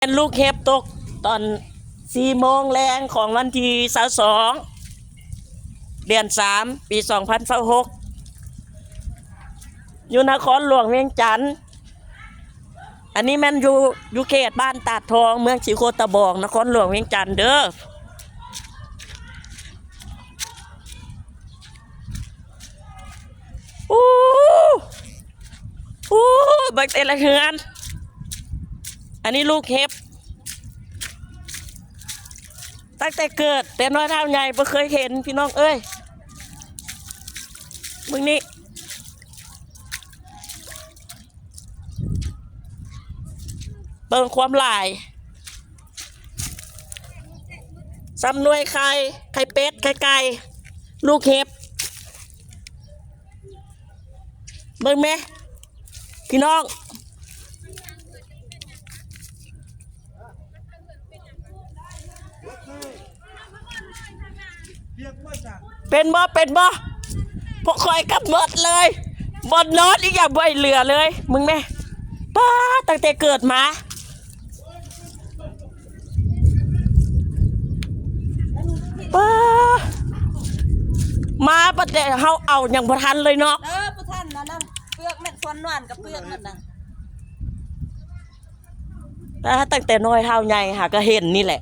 ແມ່ນລູກເຫັບຕົກຕອນສີ່ໂມງແລງຂອງວັນທີຊາວສອງ ເດືອນສາມ ປີສອງພັນຊາວຫົກ ຢູ່ນະຄອນຫຼວງວຽງຈັນ. ອັນນີ້ແມ່ນຢູ່ ຢູ່ເຂດບ້ານຕາດທອງ ເມືອງສີໂຄດຕະບອງ ນະຄອນຫຼວງວຽງຈັນເດີ້. ໂອ້ ໂອ້ ເບິ່ງແຕ່ລະເຮືອນ. ອັນນີ້ລູກເຫັບ ຕັ້ງແຕ່ເກີດ ແຕ່ນ້ອຍເທົ່າໃຫຍ່ບໍ່ເຄີຍເຫັນ ພີ່ນ້ອງເອີຍ. ເບິ່ງນີ້ ເບິ່ງຄວາມຫຼາຍ ສ່ຳໜ່ວຍໄຂ່ ໄຂ່ເປັດ ໄຂ່ໄກ່ ລູກເຫັບ. ເບິ່ງແມະ ພີ່ນ້ອງ ເປັນບໍ່ ເປັນບໍ່? ພວກຂ້ອຍກັບໝົດເລີຍ ບ່ອນນອນອີກຢ່າງບໍ່ໃຫ້ເຫຼືອເລີຍ. ເບິ່ງແມະ ປ້າ ຕັ້ງແຕ່ເກີດມາ ປ້າ ມາປະແດເຮົາເອົາຫຍັງບໍ່ທັນເລີຍເນາະ. ເອີ ບໍ່ທັນນະ ນັ້ນເປືອກແມ່ນສ່ວນໜວນກັບເປືອກໝົດນະ. ຕັ້ງແຕ່ນ້ອຍເທົ່າໃຫຍ່ຫາກະເຫັນນີ້ແຫຼະ.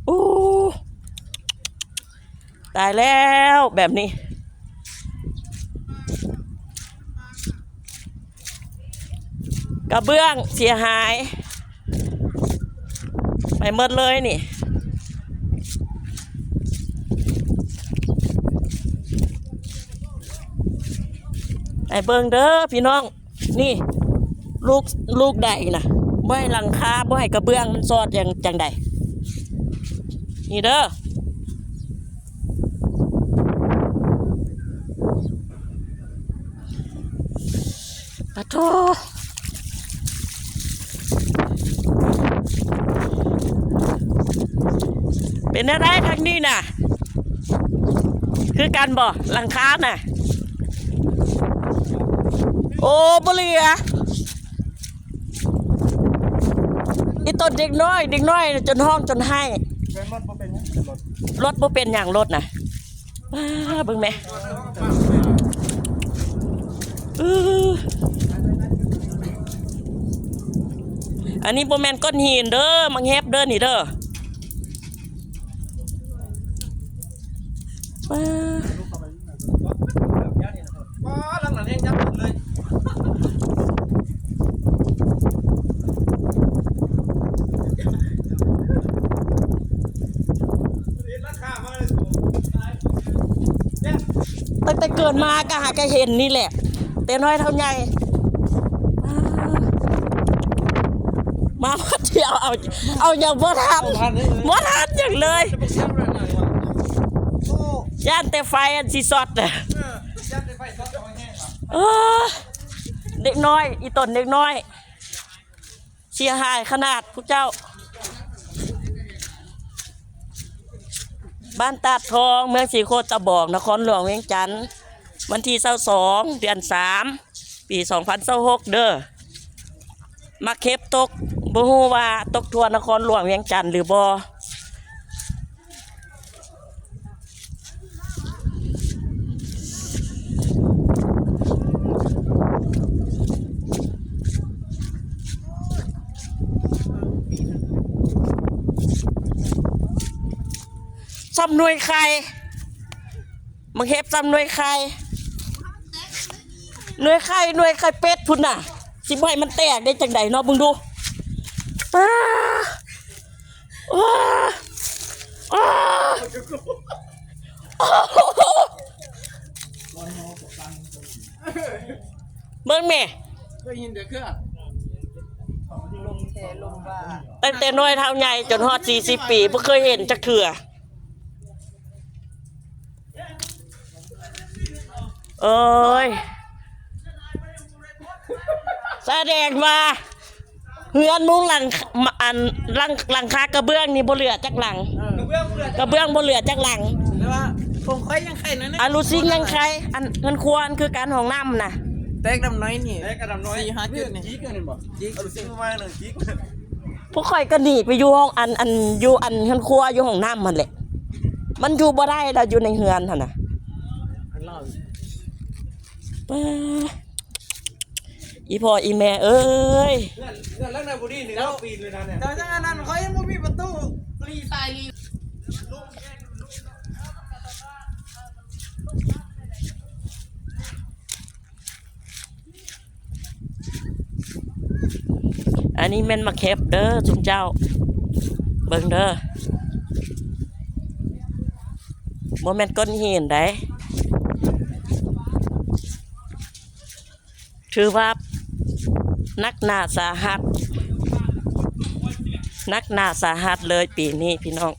ໂອ້ ຕາຍແລ້ວແບບນີ້ ກະເບື້ອງເສຍຫາຍໄປໝົດເລີຍນີ້ ໃຫ້ເບິ່ງເດີ້ພີ່ນ້ອງ. ນີ້ ລູກ ລູກໃດນະ ບໍ່ໃຫ້ຫຼັງຄາ ບໍ່ໃຫ້ກະເບື້ອງມັນຊອດຈັ່ງ ຈັ່ງໃດ ນີ້ເດີ້. ປະໂທ ເປັນແນວໃດທາງນີ້ນະ ຄືກັນບໍ່ ຫຼັງຄານະ? ໂອ້ ບໍ່ເຫຼືອ ອີ່ຕົນເດັກນ້ອຍ ເດັກນ້ອຍຈົນຮ້ອງຈົນໄຫ້. ເປັນລົດບໍ່ເປັນຫຍັງ ລົດ ລົດບໍ່ເປັນຫຍັງ ລົດນະ. ປ້າ ເບິ່ງແມະ ເອີ ອັນນີ້ບໍ່ແມ່ນກ້ອນຫີນເດີ້ ໝາກເຫັບເດີ້ນີ້ເດີ້. ປາ ປາ ຫຼັງນັ້ນແຮງຍັບເລີຍ ເຫັນລາຄາມາເລີຍ. ຕັ້ງແຕ່ເກີດມາກະຫາກະເຫັນນີ້ແຫຼະ ແຕ່ນ້ອຍເທົ່າໃຫຍ່. ມາຄົນດຽວ ເອົາ ເອົາຫຍັງບໍ່ທັນ ບໍ່ທັນຫຍັງເລີຍ ຢ້ານແຕ່ໄຟອັນຊິຊັອດ. ເອີ ເດັກນ້ອຍ ອີ່ຕົນເດັກນ້ອຍ ເສຍຫາຍຂະໜາດພວກເຈົ້າ. ບ້ານຕາດທອງ ເມືອງສີໂຄດຕະບອງ ນະຄອນຫຼວງວຽງຈັນ ວັນທີຊາວສອງ ເດືອນສາມ ປີສອງພັນຊາວຫົກເດີ້. ໝາກເຫັບຕົກ ບໍ່ຮູ້ວ່າຕົກທົ່ວນະຄອນຫຼວງວຽງຈັນຫຼືບໍ່. ສ່ຳໜ່ວຍໄຂ່ ໝາກເຫັບສ່ຳໜ່ວຍໄຂ່ ໜ່ວຍໄຂ່ ໜ່ວຍໄຂ່ເປັດພຸ້ນນະ ຊິບໍ່ໃຫ້ມັນແຕກໄດ້ຈັ່ງໃດເນາະ ເບິ່ງດູ. ອ້າ ໂອ້ ໂອ້ ໂອ້ ເບິ່ງແມ່ ໄດ້ຍິນແຕ່ເຄືອ ຕັ້ງແຕ່ນ້ອຍເທົ່າໃຫຍ່ຈົນຮອດສີ່ສິບປີ ບໍ່ເຄີຍເຫັນຈັກເທື່ອ. ເອີຍ ສະແດງວ່າເຮືອນມຸງຫຼັງ ອັນ ຫຼັງ ຫຼັງຄາກະເບື້ອງນີ້ບໍ່ເຫຼືອຈັກຫຼັງ ກະເບື້ອງບໍ່ເຫຼືອຈັກຫຼັງ. ແຕ່ວ່າຂອງຂ້ອຍຍັງໄຂໜ້ອຍໜຶ່ງ ອາ ລູຊິງຍັງໄຂ ອັນເຮືອນຄົວອັນຄືກັນ ຫ້ອງນ້ຳນະ ແຕກດຳໜ້ອຍນີ້ ແຕກກະດຳໜ້ອຍ ສີ່ຫ້າຈຸດນີ້ ຈີກເຫັນບໍ່ ຈີກ ເອົາລູກຊິງມາໜຶ່ງຈີກ ພວກຂ້ອຍກໍໜີໄປຢູ່ຫ້ອງ ອັນ ອັນ ຢູ່ ອັນ ເຮືອນຄົວ ຢູ່ຫ້ອງນ້ຳຫັ້ນແຫຼະ ມັນຢູ່ບໍ່ໄດ້ແລ້ວ ຢູ່ໃນເຮືອນຫັ້ນນະ ອັນລາວ ປ້າ ອີ່ພໍ່ອີ່ແມ່ເອີຍ ເຮືອນ ເຮືອນຫຼັງນັ້ນບໍ່ດີນີ້ ເຈົ້າ ເຮົາປີນເລີຍນະ ເຈົ້າ ຈັ່ງອັນນັ້ນ ຂ້ອຍຍັງບໍ່ມີປະຕູ ລີສາຍລີ ອັນນີ້ແມ່ນໝາກເຫັບເດີຊຸມເຈົ້າ ເບິ່ງເດີ ບໍ່ແມ່ນກ້ອນຫີນໃດ ຖືວ່າໜັກໜາສາຫັດ ໜັກໜາສາຫັດເລີຍປີນີ້ພີ່ນ້ອງ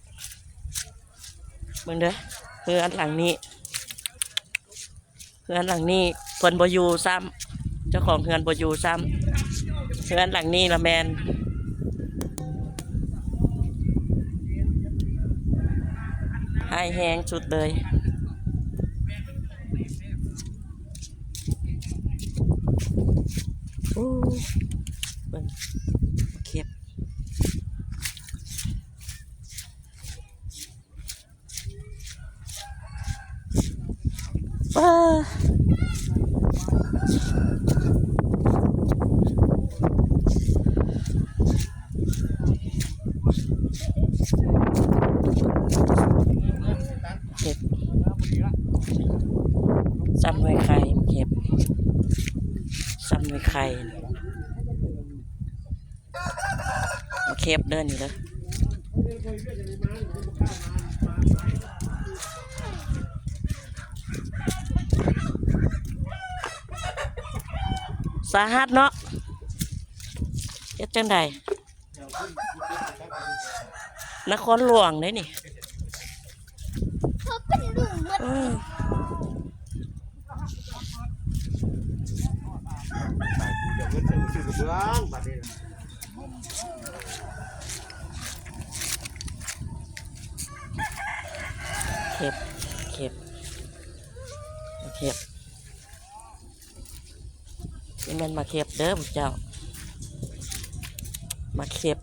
ເບິ່ງເດີ ເຮືອນຫຼັງນີ້ ເຮືອນຫຼັງນີ້ເພິ່ນບໍ່ຢູ່ຊ້ຳ ເຈົ້າຂອງເຮືອນບໍ່ຢູ່ຊ້ຳ ເຮືອນຫຼັງນີ້ລະແມ່ນຮ້າຍແຮງສຸດເລີຍ ໂອ້ ເບິ່ງ ເຫັບ ເອີ ເຫັບ ສ່ຳໜ່ວຍໄຂ່ ເຫັບ ສ່ຳໜ່ວຍໄຂ່. ມາເກັບເດີນີ້ເດີ ສາຫັດເນາະ ເຮັດຈັ່ງໃດ ນະຄອນຫຼວງເດ້ນີ້. ເຂົາເປັນລຸງໝົດ ເອີ ເຈົ້າເງິນໃສ່ບໍ່ຊື້ກະເບື້ອງບາດນີ້ ເຂັບ ເຂັບ ເຂັບ. ນີ້ແມ່ນໝາກເຫັບເດີພວກເຈົ້າ ໝາກເຫັບ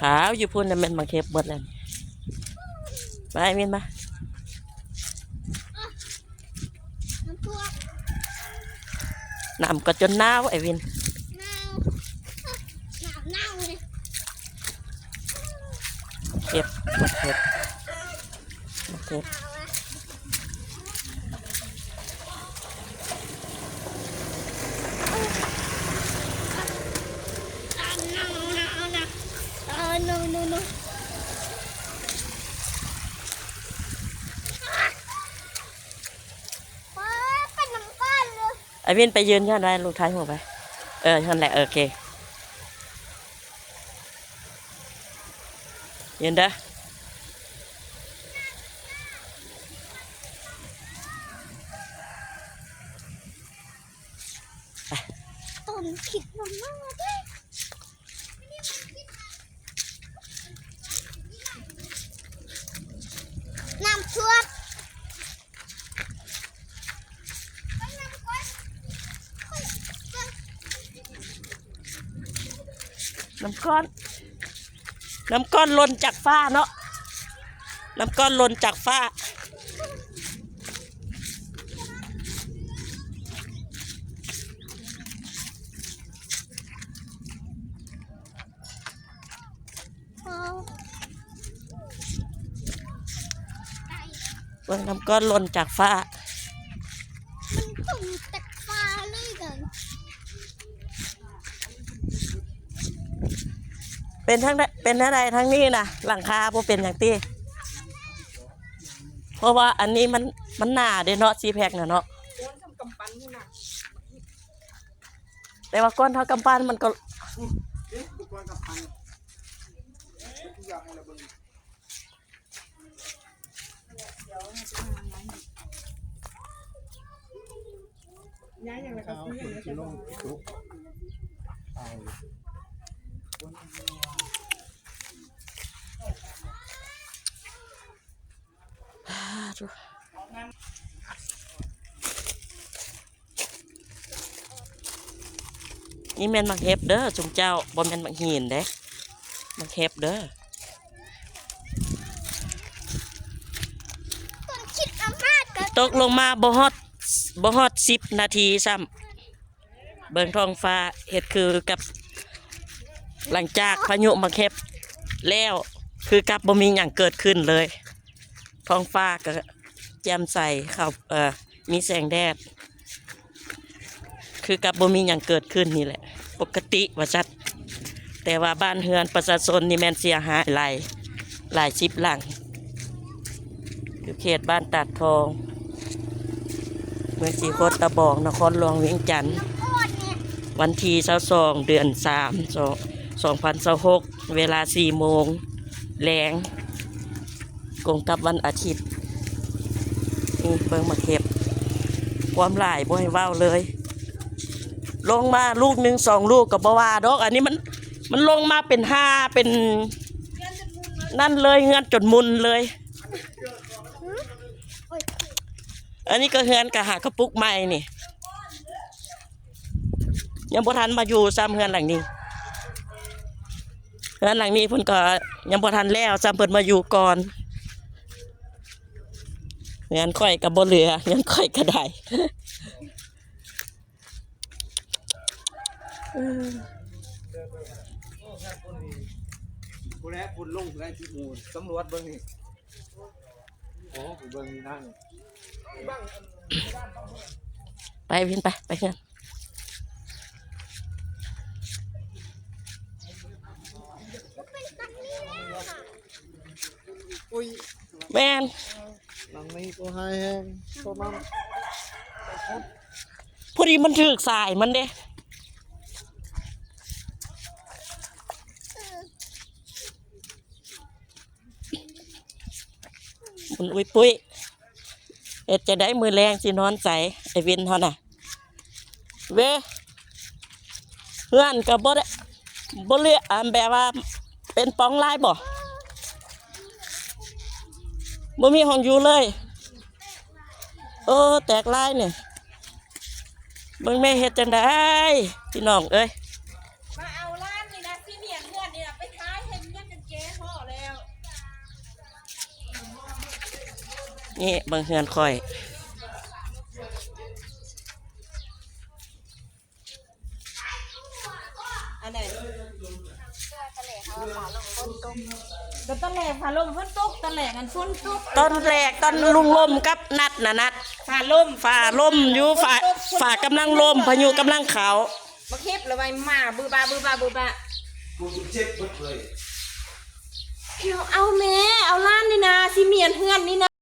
ຂາວຢູ່ພຸ້ນນະ ແມ່ນໝາກເຫັບໝົດແລ້ວ. ມາ ໄອ້ວິນ ມາ ນ້ຳກະຈົນໜາວ ໄອ້ວິນ ໜາວ ໜາວ ໜາວເລີຍ ເຫັບ ໝາກເຫັບ. ໄອ້ວິນໄປຢືນຢູ່ຫັ້ນໄວ້ ລູກຖ່າຍຮູບໄວ້ ເອີ ຫັ້ນແຫຼະ ໂອເຄ. ຢືນເດີ ໄປ ຕ້ອງຄິດນຳໜ້າເດ້ ນ້ຳຖ້ວມ. ນ້ຳກ້ອນ ນ້ຳກ້ອນຫຼົ່ນຈາກຟ້າເນາະ ນ້ຳກ້ອນຫຼົ່ນຈາກຟ້າ. ເບິ່ງນ້ຳກ້ອນຫຼົ່ນຈາກຟ້າ ມັນຕົກຈາກຟ້າເລີຍກັນ ເປັນທາງໃດ ເປັນແນວໃດທາງນີ້ນະ ຫຼັງຄາບໍ່ເປັນຫຍັງຕິ ເພາະວ່າອັນນີ້ມັນ ມັນໜາເດ້ເນາະ ຊີແພັກນະເນາະ. ແຕ່ວ່າກ້ອນເທົ່າກຳປັ້ນມັນກໍ ສາທຸ. ນີ້ແມ່ນໝາກເຫັບເດີຊຸມເຈົ້າ, ບໍ່ແມ່ນໝາກຫີນເດ້, ໝາກເຫັບເດີ. ຕົກລົງມາບໍ່ຮອດ ບໍ່ຮອດສິບນາທີຊ້ຳ. ເບິ່ງທ້ອງຟ້າເຮັດຄືກັບ ຫຼັງຈາກພາຍຸໝາກເຫັບແລ້ວ ຄືກັບບໍ່ມີຫຍັງເກີດຂຶ້ນເລີຍ. ທ້ອງຟ້າກໍແຈ່ມໃສ ເຂົ້າ ເອີ ມີແສງແດດ ຄືກັບບໍ່ມີຫຍັງເກີດຂຶ້ນນີ້ແຫຼະ ປົກກະຕິວ່າຊັ້ນ. ແຕ່ວ່າບ້ານເຮືອນປະຊາຊົນນີ້ແມ່ນເສຍຫາຍຫຼາຍ ຫຼາຍສິບຫຼັງ ຢູ່ເຂດບ້ານຕາດທອງ ເມືອງສີໂຄດຕະບອງ ນະຄອນຫຼວງວຽງຈັນ. ວັນທີຊາວສອງ ເດືອນສາມ ສອງ ສອງພັນຊາວຫົກ ເວລາສີ່ໂມງແລງ ກົງກັບວັນອາທິດ. ນີ້ເບິ່ງໝາກເຫັບ ຄວາມຫຼາຍບໍ່ໃຫ້ເວົ້າເລີຍ. ລົງມາລູກໜຶ່ງສອງລູກກໍບໍ່ວ່າດອກ, ອັນນີ້ມັນ ມັນລົງມາເປັນຮ່າເປັນນັ້ນເລີຍ ເຮືອນຈົນມຸນເລີຍ. ອັນນີ້ກໍເຮືອນກະຫາກະປຸກໃໝ່ນີ້ ຍັງບໍ່ທັນມາຢູ່ຊ້ຳເຮືອນຫຼັງນີ້. ເຮືອນຫຼັງນີ້ເພິ່ນກໍຍັງບໍ່ທັນແລ້ວຊ້ຳ ເພິ່ນມາຢູ່ກ່ອນ. ເຮືອນຂ້ອຍກໍບໍ່ເຫຼືອ ເຮືອນຂ້ອຍກໍໄດ້. ຜູ້ແລະ ຝຸ່ນລົງແລະ ຊິໝູ່ສຳຫຼວດເບິ່ງນີ້. ໂອ້ ໄປເບິ່ງນີ້ນະ ໄປວິນ ໄປ ໄປເຮືອນ. ອຸ້ຍ ແມ່ນ ຫຼັງນີ້ກໍຮ້າຍແຮງ ຕົວນັ້ນ ພໍດີມັນຖືກສາຍມັນເດ້. ບຸນອຸ້ຍປຸ້ຍ ເຮັດຈັ່ງໃດມື້ແລງຊິນອນໃສ ໄອ້ວິນເຮົານະ? ເວ ເຮືອນກໍບໍ່ໄດ້ ບໍ່ເຫຼືອ ອັນ ແບບວ່າເປັນປ່ອງລາຍບໍ່? ບໍ່ມີຫ້ອງຢູ່ເລີຍ. ເອີ ແຕກລາຍນີ້ ເບິ່ງແມ່ເຮັດຈັ່ງໃດພີ່ນ້ອງເອີຍ. ມາເອົາລ້ານນີ້ນະ ຊິໝຽນເຮືອນນີ້ນະ ໄປຂາຍໃຫ້ເງິນກັນແກ່ພໍແລ້ວ. ນີ້ເບິ່ງເຮືອນຂ້ອຍ ອັນໃດ? ກໍຕອນແລກຟ້າລົມຝົນຕົກ ຕອນແລກນັ້ນຝົນຕົກ ຕອນແລກຕອນລຸງລົມກັບນັດນະ ນັດ ຟ້າລົມ ຟ້າລົມຢູ່ ຟ້າ ຟ້າກຳລັງລົມ ພາຍຸກຳລັງເຂົ້າ. ບັກເຫັບລະໄວມາບຶບາບຶບາບຶບາ. ເອົາແມ່ ເອົາລ້ານນີ້ນະ ຊິໝຽນເຮືອນນີ້ນະ.